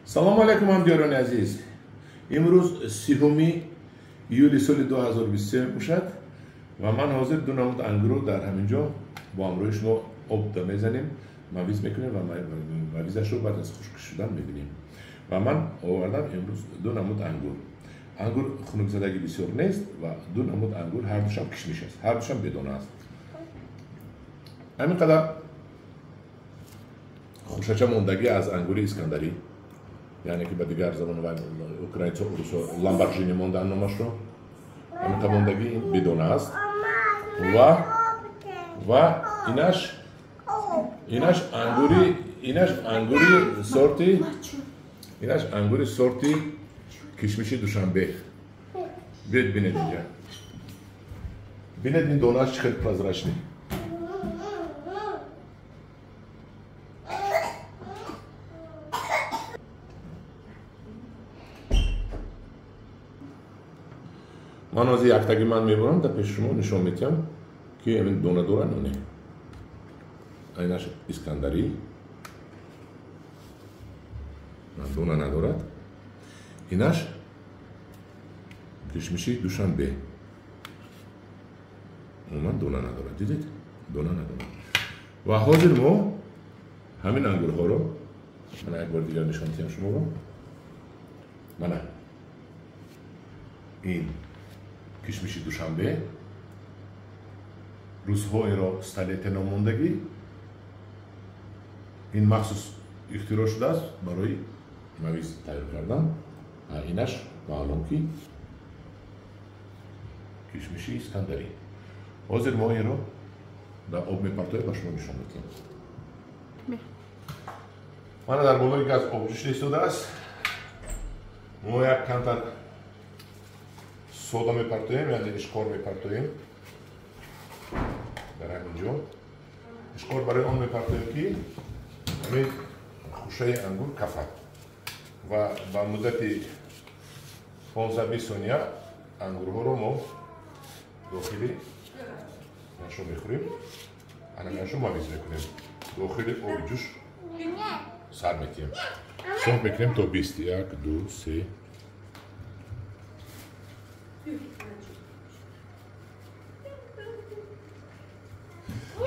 Салому алайкум, ҳамдиёрони азиз. Имрӯз 30 июли соли 2023 мебошад ва ман ҳозир ду намуд ангурро дар ҳамин ҷо бо ҳамроҳи шумо об мезанем, мавиз мекунем ва мавизашро баъд аз хушк шудан мебинем. Ва ман овардам имрӯз ду намуд ангур. Ангур хунукзадагӣ бисёр нест ва ду намуд ангур ҳардушам кишмиш аст, ҳардушам бедона аст. Ҳамин қадар хушача мондагӣ аз ангури Искандарӣ, яъне ки ба дигар забон украинцо, русо ламбаржини мондаанд номашро. Ҳамин қадар мондагӣ ин бедона аст ва инаш ангури сорти кишмиши Душанбе. Биёед бинед инҷа. Бинед ин донааш чӣ хел прозрачный. Ман ҳозир яктаги ман мебурам, дар пеши шумо нишон медиҳам, ки ҳамин дона дорад ё не. Инаш Искандарӣ дона надорад. Инаш кишмиши Душанбе умуман дона надорад. Дидед? Дона надорад. Ва ҳозир мо ҳамин ангурҳоро мана як бор дигар нишон медиҳам шуморо. Мана ин кишмиши Душанбе, русҳоеро столете номондагӣ, ин махсус ихтироъ шудааст барои мавиз тайёр кардан. Инаш маълум ки кишмиши Искандарӣ. Ҳозир мо инро дар об мепартоем, ба шумо нишон медиҳем. Мана дар болои газ об ҷӯшида истодааст. Мо як камтар сода мепартоем, яъне ишқор мепартоем дар ҳамин ҷо. Ишқор барои он мепартоем, ки ҳамин хушаи ангур кафад ва ба муддати 15-20 сония ангурҳоро мо дохили нашо мехӯрем, ананашо мавиз мекунем, дохили оби ҷӯш сар метиҳем, соф мекунем то 20. 1, 2, 3.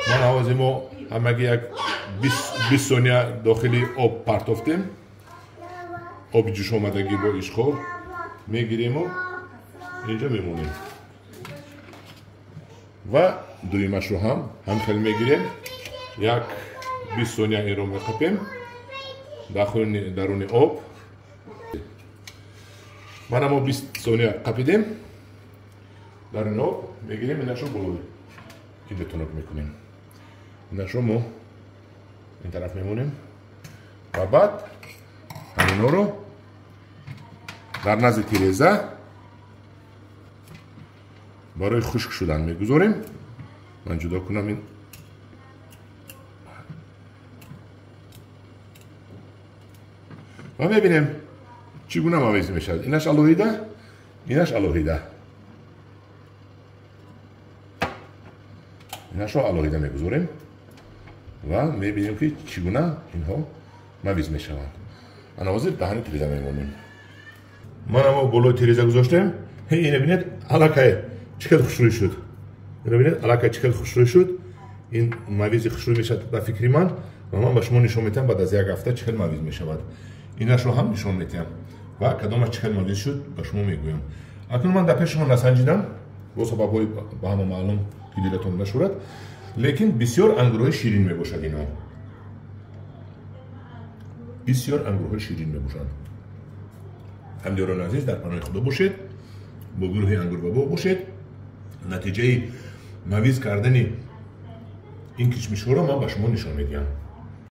Ман ҳозир мо ҳамаги як 20 сония дохили об партофтем. Оби ҷӯш омадагӣ бо ишқор мегириму инҷо мемонем ва дуюмашро ҳам ҳамхел мегирем. Як 20 сония инро меқапем даруни об. Мана мо 20 сония қапидем даруни об, мегирем инашро болои инҷо тунук мекунем. Инашро мо ин тараф мемонем ва баъд ҳаминҳоро дар назди тиреза барои хушк шудан мегузорем. Ман ҷудо кунам ин ва мебинем чӣ гуна мавиз мешавад. Инаш алоҳида, инаш алоҳида, инашро алоҳида мегузорем ва мебинем, ки чӣ гуна инҳо мавиз мешаванд. Ана ҳозир даҳани тиреза мемонем. Мана мо болои тиреза гузоштем. Ина бинед, аллакай чӣ хел хушрӯй шуд. Ина бинед, аллакай чӣ хел хушрӯй шуд. Ин мавизи хушрӯй мешавад ба фикри ман ва ман ба шумо нишон медиҳам баъд аз як ҳафта чӣ хел мавиз мешавад. Инашро ҳам нишон медиҳам ва кадомаш чӣ хел мавиз шуд ба шумо мегӯям. Акнун ман дар пеши шумо насанҷидам бо сабабҳои ба ҳама маълум, ки дилатон нашурад, лекин бисёр ангурҳои ширин мебошад. Инҳо бисёр ангурҳои ширин мебошанд. Ҳамдиёрони азиз, дар паноҳи Худо бошед, бо гурӯҳи Ангур ва боғ бошед. Натиҷаи мавиз кардани ин кишмишҳоро ман ба шумо нишон медиҳам.